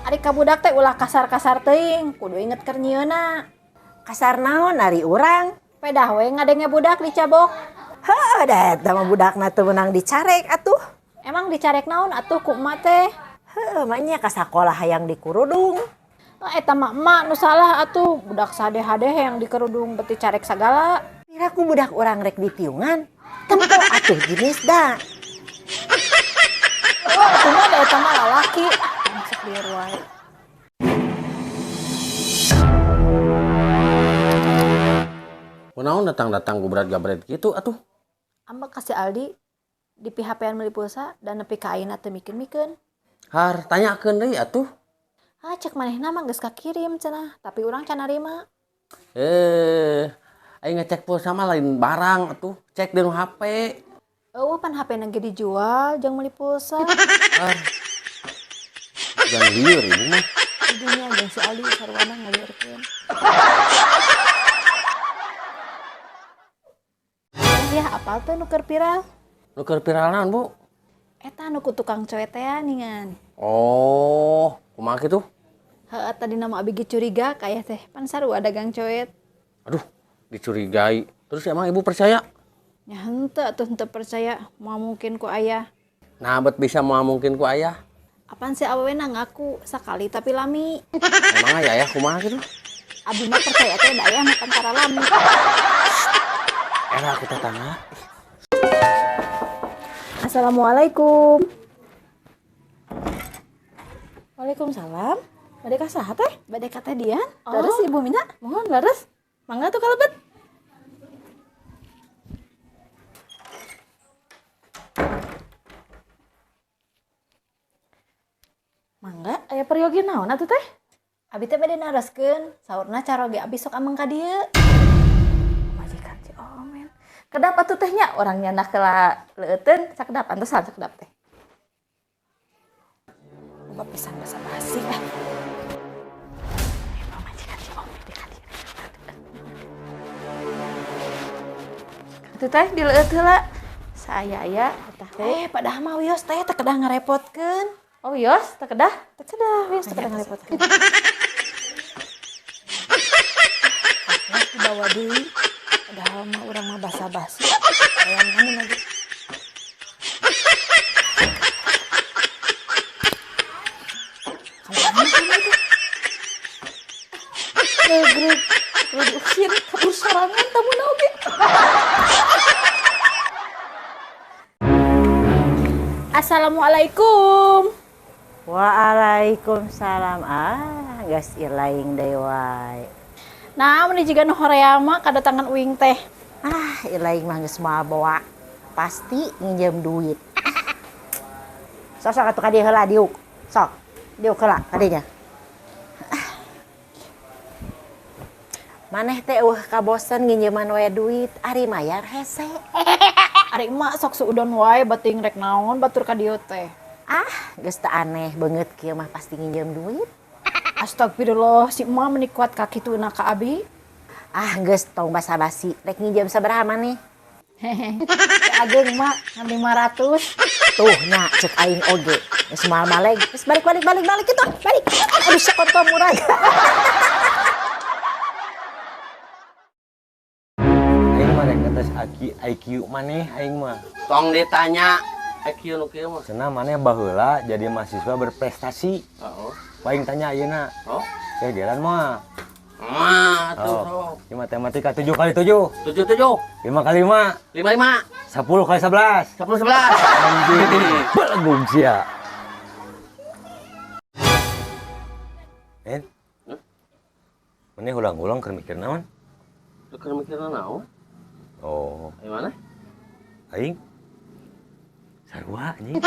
Ari ka budak teh ulah kasar-kasar teuing, kudu inget keur nyieuna. Kasar naon ari urang? Pedah we ngadenge budak dicabok. Heuh, da eta mah budakna teu meunang dicarek atuh. Emang dicarek naon atuh ku emak teh? Heuh, maknya ka sakolah hayang dikurudung. Nah, eta mah emak nu salah atuh, budak sade-hade yang dikerudung beti carek sagala. Pira ku budak urang rek dipiungan? Tempo atuh jenis da. Oh, atuh mah da eta mah lalaki. Masuk lieur wae. Kunaon datang-datang gubrat-gabret gitu atuh? Ambek ka si Aldi di PHP-an meuli pulsa dan nepi ka ayeuna teu mikeun-mikeun. Har, tanyakeun deui atuh. Ah, cek manehna mah geus kakirim cenah, tapi urang can narima. Aing ngecek pulsa mah lain barang atuh, cek di HP. Eueuh pan HP na ge dijual jeung meuli pulsa. Har. Jangan lieur ibu mah. Ibunya jeung si Aldi sarwana ngaliurkeun. Ya, apal teu nu keur viral? Nu keur viral naon, Bu? Eta nu ku tukang coet teh ningan. Oh, kumaha kitu? Heeh, tadi nama abi ge curiga ka aya teh, pan sarua dagang coet. Aduh, dicurigai. Terus emang ibu percaya? Nya henteu atuh henteu percaya, moal mungkin ku ayah. Nah, bet bisa moal mungkin ku ayah. Apaan si awewena ngaku sakali tapi lami. Emang aya ayah kumaha kitu? Abi mah percaya teh da ayah makan tara lami. Era aku tetangga. Assalamualaikum. Waalaikumsalam. Bade ka saha teh? Bade ka teh Dian. Oh. Leres Ibu Mina? Mohon leres. Mangga tuh kalebet. Mangga aya peryogi naon atuh teh? Abi teh bade naroskeun, saurna caroge abi sok ameng ka dieu. Majikan si Omen. Kedap atuh teh nya urang nyandak heula leueuteun sakedap antosan sakedap teh. Loba pisan basa-basi ah. Pamajikan si Omen di ka dieu. Atuh teh dileueut heula. Saaya-aya eta teh. Padahal mah wios teh teu kedah ngarepotkeun. Oh wios teu kedah? Teu kedah, wios teu kedah ngarepotkeun. Dibawa deui. Padahal mah urang mah basa-basi. Hayang kamu lagi. Kamu mana itu? Gegreg, perlu diusir, kabur sorangan tamu oge. Assalamualaikum. Waalaikumsalam. Ah, geus ilaing deui wae. Nah, mun jiga nu horea mah kadatangan uing teh. Ah, ilaing mah geus moal bawa. Pasti nginjem duit. Sok sok atuh ka dieu heula diuk. Sok, diuk heula ka dinya. Maneh teh eueuh kabosen nginjeman wae duit, ari mayar hese. Ari emak sok suudon wae bating rek naon batur ka dieu teh. Ah, geus teu aneh beungeut kieu mah pasti nginjem duit. Astagfirullah, si emak meni kuat ka kituna ka abi. Ah, geus tong basa-basi, rek nginjem sabaraha maneh? Hehehe. Ageung mak ngan 500. Tuh nya cek aing oge. Geus moal baleg. Geus balik balik balik balik kitu, balik. Aduh sakontol murag. Aing mah rek ngetes IQ maneh aing mah. Tong ditanya IQ nu kieu mah. Cenah maneh baheula jadi mahasiswa berprestasi. Heeh. Paling tanya ayeuna. Oh. Teh geran mah. Mah atuh Oh. sok. Di matematika 7 kali 7. 7 7. 5 kali 5. 5 5. 10 kali 11. 10 11. Anjing. Belegung sia. En. Hah? Maneh ulang-ulang keur mikir naon? Keur mikir naon? Oh. Aing mana? Aing. Sarua anjing.